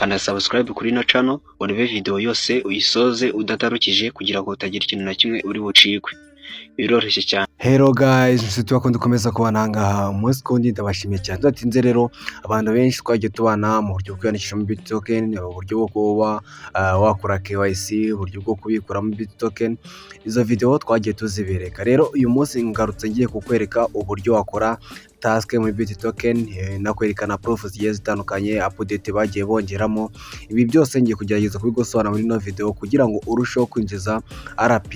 Kanda subscribe kuri ino channel, urebe video yose uyisoze udatarukije, kugira ngo utagira ikintu na kimwe uri bucikwe. Biroroshye cyane. Hello guys, inshuti bakunda ukomeza kubana aha ngaha umunsi ku wundi, ndabashimiye cyane. Tudatinze rero, abantu benshi twagiye tubana mu buryo bwo kwiyandikisha muri Bit Token, uburyo bwo kuba wakora KYC, uburyo bwo kubikuramo Bit Token, izo video twagiye tuzibereka. Rero uyu munsi ngarutse ngiye kukwereka uburyo wakora task muri Bit Token, nakwereka na proof zigiye zitandukanye, update bagiye bongeramo. Ibi byose ngiye kugerageza kubigusobanura muri ino video kugira ngo urusheho kwinjiza RP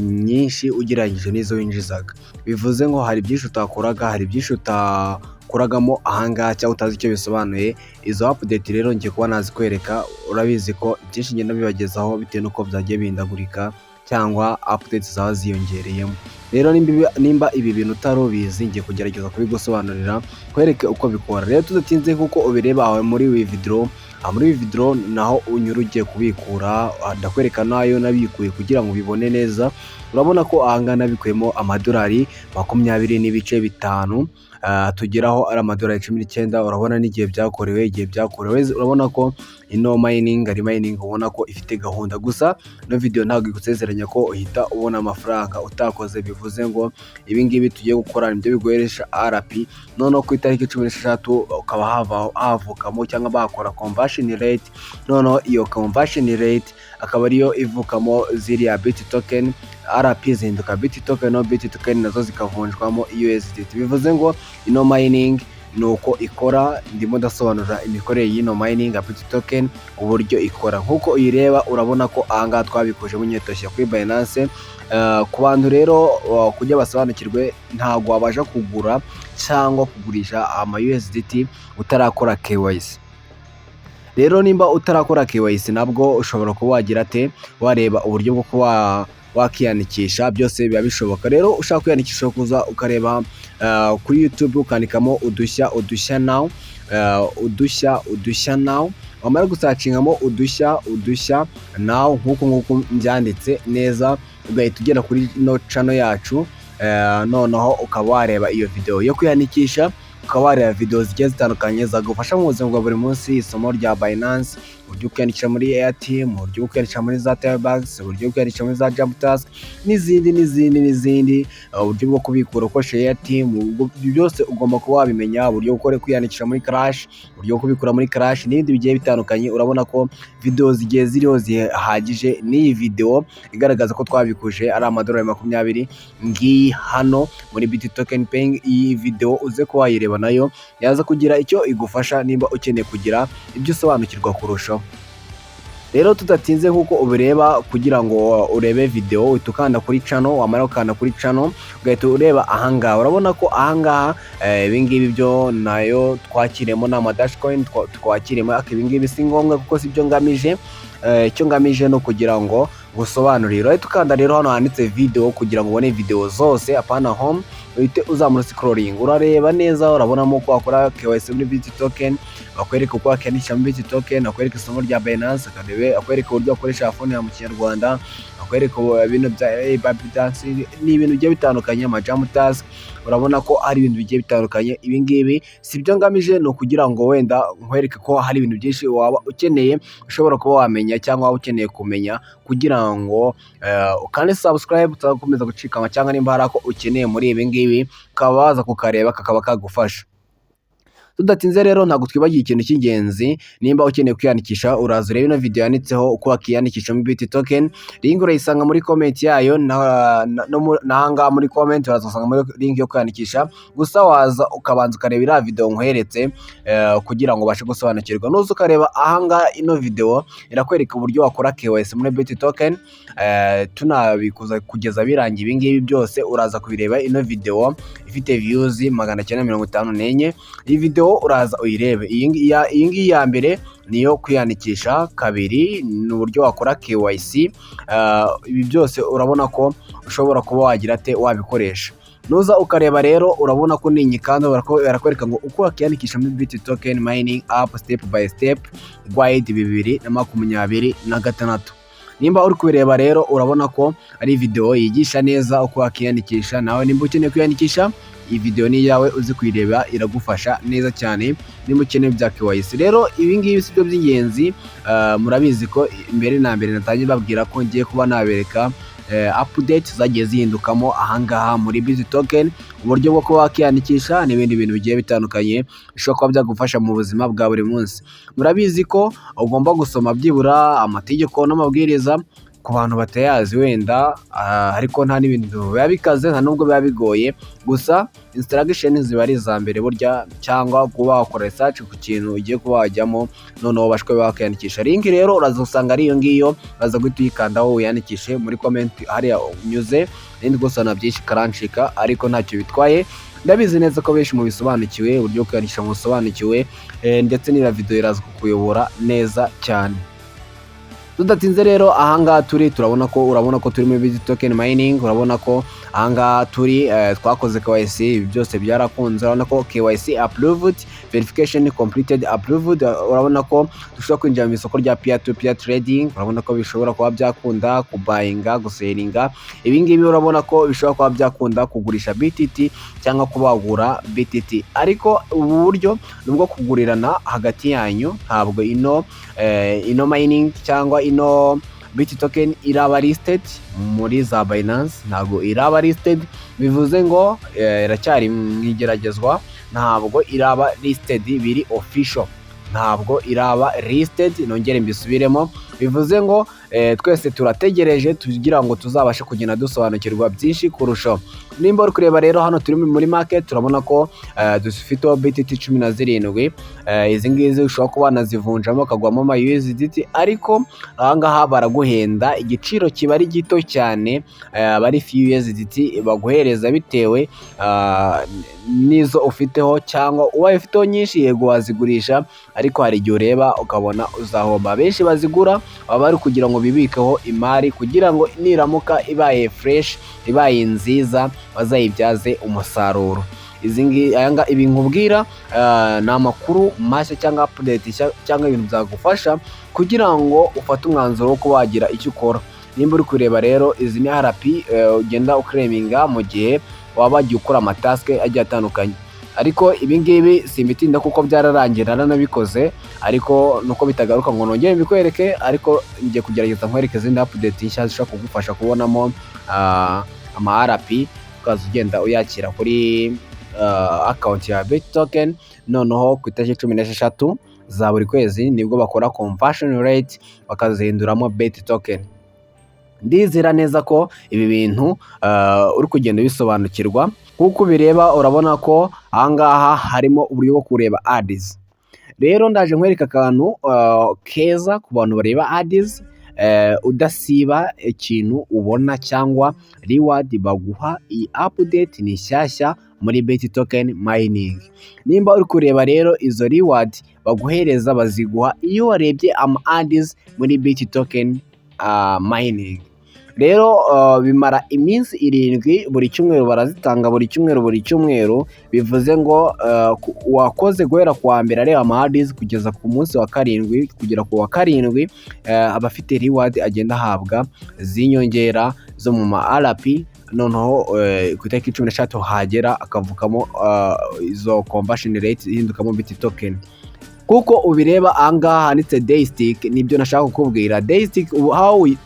nyinshi ugereranyije n'izo winjizaga. Bivuze ngo hari byinshi utakoraga, hari byinshi utakoragamo ahangaha cyangwa utazi icyo bisobanuye. Izo update rero ngiye kuba nazikwereka. Urabizi ko byinshi ngenda bibagezaho bitewe n'uko byagiye bihindagurika cyangwa update zaba ziyongereyemo. Rero nimba ibi bintu utari ubizi, ngiye kugerageza kubigusobanurira, kwereke uko bikora. Rero tudatinze, kuko ubireba aho muri withdraw, aha muri withdraw naho unyura ugiye kubikura, ndakwereka nayo nabikuye kugira ngo ubibone neza. Urabona ko aha ngaha nabikuyemo amadolari 20.5, tugeraho ari amadolari 19. Urabona n'igihe byakorewe, igihe byakorewe. Urabona ko ino mining ari mining ubona ko ifite gahunda. Gusa ino video ntabwo igusezeranya ko uhita ubona amafaranga utakoze. Bivuze ngo ibi ngibi tugiye gukora nibyo biguheresha RP, noneho ku itariki 16 ukaba havukamo cyangwa bakora conversion rate, noneho iyo conversion rate akaba ariyo ivukamo ziriya Bit Token. RP zihinduka Bit Token, no Bit Token nazo zikavunjwamo USDT. Bivuze ngo ino mining ni uko ikora. Ndimo ndasobanura imikorere y'ino mining ya Bit Token, uburyo ikora. Nk'uko uyireba, urabona ko ahangaha twabikujemo inyetoshya kuri Binance. Ku bantu rero kugira basobanukirwe, ntabwo wabasha kugura cyangwa kugurisha ama USDT utarakora KYC. Rero nimba utarakora KYC, nabwo ushobora kuba wagira ate, wareba uburyo bwo kuba wakiyandikisha, byose biba bishoboka. Rero ushaka kwiyandikisha, kuza ukareba kuri YouTube, ukandikamo Udushya Udushya Now, Udushya Udushya Now. Wamara gusearchingamo Udushya Udushya Now nk'uko nguko mbyanditse neza, ugahita ugera kuri ino channel yacu, noneho ukaba wareba iyo video yo kwiyandikisha, ukaba wareba video zigiye zitandukanye zagufasha mu buzima bwa buri munsi: isomo rya Binance, uburyo kwiyandikisha muri Airtm, uburyo bwo kwiyandikisha muri za Telebags, uburyo bwo kwiyandikisha muri za Jump Task, n'izindi n'izindi n'izindi, uburyo bwo kubikura ukoresheje Airtm. Ibyo byose ugomba kuba wabimenya, uburyo bwo kwiyandikisha muri Crash, uburyo bwo kubikura muri Crash, n'ibindi bigiye bitandukanye. Urabona ko video zigiye ziriho zihagije. N'iyi video igaragaza ko twabikuje ari amadolari 20 ngiyi hano muri Bit Token Paying. Iyi video uze kuba wayireba, nayo yaza kugira icyo igufasha nimba ukeneye kugira ibyo usobanukirwa kurushaho. Rero tudatinze, nk'uko ubireba, kugira ngo urebe video uhita ukanda kuri channel. Wamara gukanda kuri channel, ugahita ureba ahangaha. Urabona ko ahangaha ibingibi byo nayo twakiremo ni ama Dashcoin twakiremo, ariko ibingibi si ngombwa kuko si byo ngamije. Icyo ngamije ni ukugira ngo gusobanurire. Urahita ukanda rero hano handitse video kugira ngo ubone video zose, apana home. Uhite uzamura scrolling, urareba neza, urabonamo ko wakora KYC muri Bit Token, bakwereka uko wakiyandikisha muri Bit Token, bakwereka isomo rya Binance, akwereka uburyo wakoresha phone ya mu Kinyarwanda, bakwereka ibintu bya Baby Dance, ni ibintu bigiye bitandukanye, ama Jump Task. Urabona ko ari ibintu bigiye bitandukanye. Ibi ngibi si byo ngamije, ni ukugira ngo wenda nkwereke ko hari ibintu byinshi waba ukeneye ushobora kuba wamenya cyangwa waba ukeneye kumenya, kugira ngo ukande subscribe utazakomeza gucikama, cyangwa nimba hari ako ukeneye muri ibi ngibi ukaba waza kukareba kakaba kagufasha. Tudatinze rero, ntabwo twibagiye ikintu cy'ingenzi. Nimba ukeneye kwiyandikisha, uraza urebe ino video yanditseho uko wakiyandikisha muri Bit Token. Link urayisanga muri comment yayo, n'ahangaha muri comment uraza usanga muri link yo kwiyandikisha. Gusa waza ukabanza ukareba iriya video nkweretse kugira ngo ubashe gusobanukirwa. Nuza ukareba ahangaha, ino video irakwereka uburyo wakora KYC muri Bit Token, tunabikuza kugeza birangiye. Ibi ngibi byose uraza kubireba. Ino video ifite views 954. Iyi video uraza uyirebe. Iyi ngiyi ya mbere niyo kwiyandikisha, kabiri ni uburyo wakora KYC. Ibi byose urabona ko ushobora kuba wagira ate, wabikoresha. Nuza ukareba rero, urabona ko ninyikanda barakwereka ngo uko wakiyandikisha muri Bit Token mining app step by step guide 2026. Nimba uri kubireba rero, urabona ko ari video yigisha neza uko wakiyandikisha. Nawe nimba ukeneye kwiyandikisha, Iyi video ni iyawe, uzi kuyireba, iragufasha neza cyane niba ukeneye bya KYC. Rero ibi ngibi si byo by'ingenzi. Murabizi ko mbere na mbere natangiye babwira ko ngiye kuba nabereka update zagiye zihindukamo ahangaha muri BT Token, uburyo bwo kuba wakiyandikisha n'ibindi bintu bigiye bitandukanye bishobora kuba byagufasha mu buzima bwa buri munsi. Murabizi ko ugomba gusoma byibura amategeko n'amabwiriza ku bantu batayazi wenda, ariko nta n'ibintu biba bikaze, nta nubwo biba bigoye. Gusa instruction ziba ari iza mbere burya, cyangwa kuba wakora research ku kintu ugiye kuba wajyamo, noneho ubashe kuba wakiyandikisha. Link rero uraza usanga ari iyo ngiyo, uraza guhita uyikandaho wiyandikishe muri comment hariya unyuze. Nindi gusobanura byinshi karancika, ariko ntacyo bitwaye. Ndabizi neza ko benshi mubisobanukiwe, uburyo bwo kwiyandikisha mubisobanukiwe, ndetse n'iriya video iraza kukuyobora neza cyane. Tudatinze rero, ahangaha turi turabona ko, urabona ko turi muri BT Token mining. Urabona ko ahangaha turi twakoze KYC, ibi byose byarakunze. Urabona ko KYC approved, verification completed, approved. Urabona ko dushobora kwinjira mu isoko rya peer to peer trading. Urabona ko bishobora kuba byakunda kubuyinga, gusellinga. Ibi ngibi urabona ko bishobora kuba byakunda kugurisha BTT cyangwa kuba wagura BTT, ariko ubu buryo ni ubwo kugurirana hagati yanyu. Ntabwo ino mining cyangwa ino BT Token iraba listed muri za Binance, ntabwo iraba listed. Bivuze ngo iracyari mu igeragezwa, ntabwo iraba listed biri official, ntabwo iraba listed. Nongere mbisubiremo, bivuze ngo twese turategereje tugira ngo tuzabashe kugenda dusobanukirwa byinshi kurushaho. Nimba uri kureba rero, hano turi muri market, turabona ko dufiteho BTT 17. Izi ngizi ushobora kuba wanazivunjamo ukagwamo ama USDT, ariko ahangaha baraguhenda, igiciro kiba ari gito cyane, aba ari few USDT baguhereza bitewe n'izo ufiteho. Cyangwa ubaye ufiteho nyinshi, yego wazigurisha, ariko hari igihe ureba ukabona uzahomba. Benshi bazigura baba bari kugira ngo bibikeho imari, kugira ngo niramuka ibaye fresh, ibaye nziza, bazayibyaze umusaruro. Izi ngi aya ibi nkubwira ni amakuru mashya cyangwa update nshya cyangwa ibintu byagufasha kugira ngo ufate umwanzuro wo kuba wagira icyo ukora. Nimba uri kureba rero, izi ni RP ugenda uclaiminga mu gihe waba wagiye ukora amatask agiye atandukanye. Ariko ibi ngibi simbitinda kuko byararangiye, naranabikoze, ariko nuko bitagaruka ngo nongere mbikwereke. Ariko ngiye kugerageza nkwereke izindi update nshya zishobora kugufasha kubonamo ama RP, ukaza ugenda uyakira kuri account ya BT Token. Noneho ku itariki 16 za buri kwezi nibwo bakora conversion rate, bakazihinduramo BT Token. Ndizera neza ko ibi bintu uri kugenda ubisobanukirwa. Nk'uko ubireba, urabona ko ahangaha harimo uburyo bwo kureba ads. Rero ndaje nkwereka akantu keza ku bantu bareba ads udasiba ikintu ubona cyangwa reward baguha. Iyi update ni nshyashya muri BT Token mining. Nimba uri kureba rero, izo reward baguhereza baziguha iyo warebye ama ads muri BT Token mining. Rero bimara iminsi 7, buri cyumweru barazitanga, buri cyumweru, buri cyumweru. Bivuze ngo wakoze guhera ku wa mbere areba ama ads kugeza ku munsi wa karindwi, kugera ku wa karindwi, aba afite reward agenda ahabwa z'inyongera zo mu ma RP. Noneho ku itariki 16 hagera akavukamo izo conversion rate ihindukamo BT Token. Kuko ubireba ahangaha handitse daystick, nibyo nashaka kukubwira. Daystick,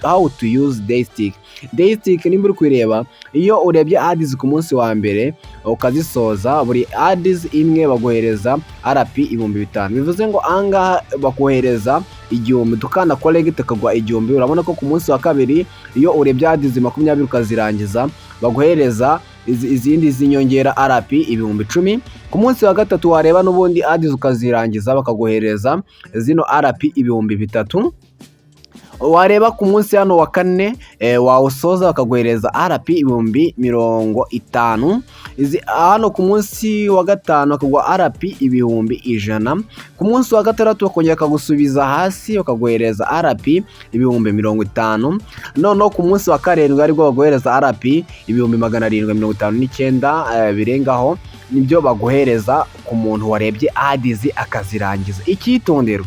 how to use daystick. Daystick, nimba uri kuyireba, iyo urebye ads ku munsi wa mbere ukazisoza, buri ads imwe baguhereza RP 5000. Bivuze ngo ahangaha bakohereza 1000, tukanda collect tukaguha 1000. Urabona ko ku munsi wa kabiri, iyo urebye ads 20 ukazirangiza, baguhereza izindi z'inyongera RP 10,000. Ku munsi wa gatatu wareba n'ubundi ads ukazirangiza, bakaguhereza zino RP 3000. Wareba ku munsi hano wa kane wawusoza, bakaguhereza RP 50,000. Izi hano ku munsi wa gatanu bakaguha RP 100,000. Ku munsi wa gatandatu bakongera bakagusubiza hasi, bakaguhereza RP 50,000. Noneho ku munsi wa karindwi aribwo baguhereza RP 759 birengaho. Nibyo baguhereza ku muntu warebye ads akazirangiza. Icyitonderwa,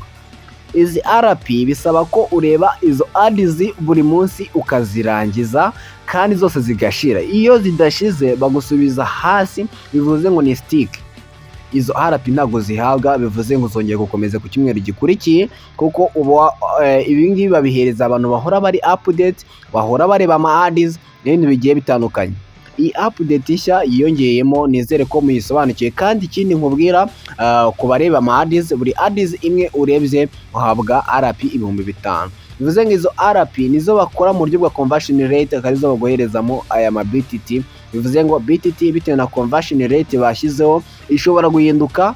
Izi RP bisaba ko ureba izo ads buri munsi ukazirangiza kandi zose zigashira. Iyo zidashize bagusubiza hasi, bivuze ngo ni stick. Izo RP ntabwo zihabwa, bivuze ngo uzongera gukomeza ku cyumweru gikurikiye, kuko uba ibi ngibi babihereza abantu bahora bari update, bahora bareba ama ads n'ibindi bigiye bitandukanye. Iyi update nshya yiyongeyemo, nizere ko muyisobanukiwe. Kandi ikindi nkubwira, ku bareba ama ads, buri ads imwe urebye uhabwa RP 5000. Bivuze ngo izo RP nizo bakora mu buryo bwa conversion rate, akaba arizo baguherezamo aya ma BTT. Bivuze ngo BTT, bitewe na conversion rate bashyizeho, ishobora guhinduka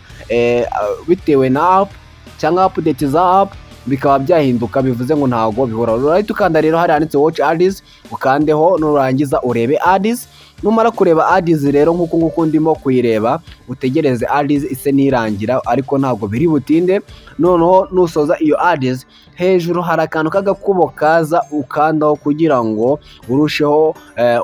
bitewe na app cyangwa update za app, bikaba byahinduka. Bivuze ngo ntabwo bihora. Urahita ukanda rero hari handitse "watch ads", ukandeho. Nurangiza urebe ads. Numara kureba ads rero nk'uku nguku ndimo kuyireba, utegereze ads ise nirangira, ariko ntabwo biri butinde. Noneho nusoza iyo ads, hejuru hari akantu k'agakubo kaza, ukandaho kugira ngo urusheho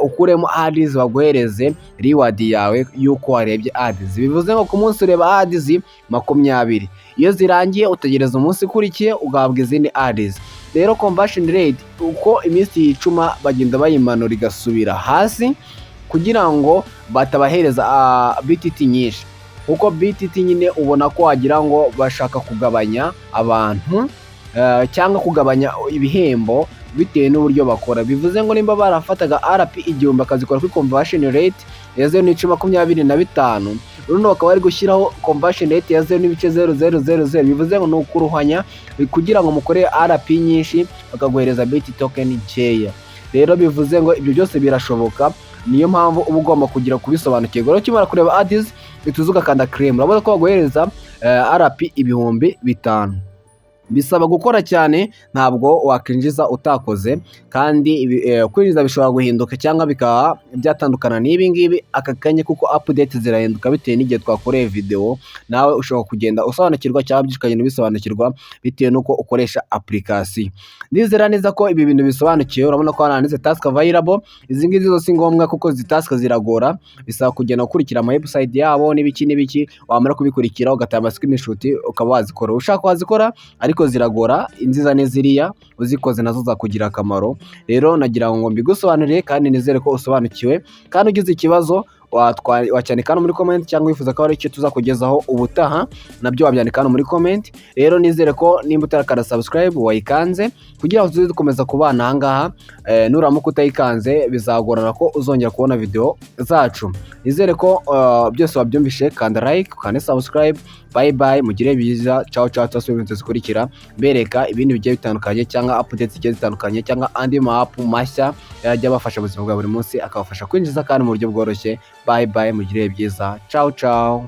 ukuremo ads, baguhereze reward yawe y'uko warebye ads. Bivuze ngo ku munsi ureba ads 20. Iyo zirangiye utegereza umunsi ukurikiye ugahabwa izindi ads. Rero conversion rate, uko iminsi yicuma, bagenda bayimanura igasubira hasi kugira ngo batabahereza BTT nyinshi, kuko BTT nyine ubona ko wagira ngo bashaka kugabanya abantu cyangwa kugabanya ibihembo bitewe n'uburyo bakora. Bivuze ngo nimba barafataga RP 1000 bakazikora kuri conversion rate ya 0.25, runo bakaba bari gushyiraho conversion rate ya 0.0000. Bivuze ngo ni ukuruhanya kugira ngo mukore RP nyinshi, bakaguhereza BT token nkeya. Rero bivuze ngo ibyo byose birashoboka, niyo mpamvu uba ugomba kugira kubisobanukirwa. Rero ukimara kureba ads, uhita ugakanda claim. Urabona ko baguhereza RP 5000. Bisaba gukora cyane, ntabwo wakwinjiza utakoze. Kandi kwinjiza bishobora guhinduka cyangwa bikaba byatandukana n'ibi ngibi aka kanya, kuko update zirahinduka bitewe n'igihe twakoreye video. Nawe ushobora kugenda usobanukirwa cyangwa byinshi ukagenda ubisobanukirwa bitewe n'uko ukoresha application. Ndizera neza ko ibi bintu bisobanukiwe. Urabona ko hano handitse "task available". Izi ngizi zo si ngombwa, kuko izi task ziragora, bisaba kugenda ukurikira ama website yabo n'ibiki n'ibiki. Wamara kubikurikira ugatanga screenshot, ukaba wazikora. Ushaka wazikora, ariko ziragora. Inziza ni ziriya, uzikoze nazo zakugira akamaro. Rero nagira ngo mbigusobanurire kandi nizere ko usobanukiwe. Kandi ugize ikibazo wacyandika hano muri comment, cyangwa wifuza ko hari icyo tuzakugezaho ubutaha, nabyo wabyandika hano muri comment. Rero nizere ko nimba utarakanda subscribe wayikanze kugira ngo tuze dukomeza kubana aha ngaha. Nuramuka utayikanze bizagorana ko uzongera kubona video zacu. Nizere ko byose wabyumvishe. Kanda like, ukande subscribe. Bye bye, mugire byiza. Ciao ciao. Tuzasubira mu zikurikira mbereka ibindi bigiye bitandukanye cyangwa updates zigiye zitandukanye cyangwa andi ma app mashya yajya abafasha mu buzima bwa buri munsi, akabafasha kwinjiza kandi mu buryo bworoshye. Bye bye, mugire byiza. Ciao ciao.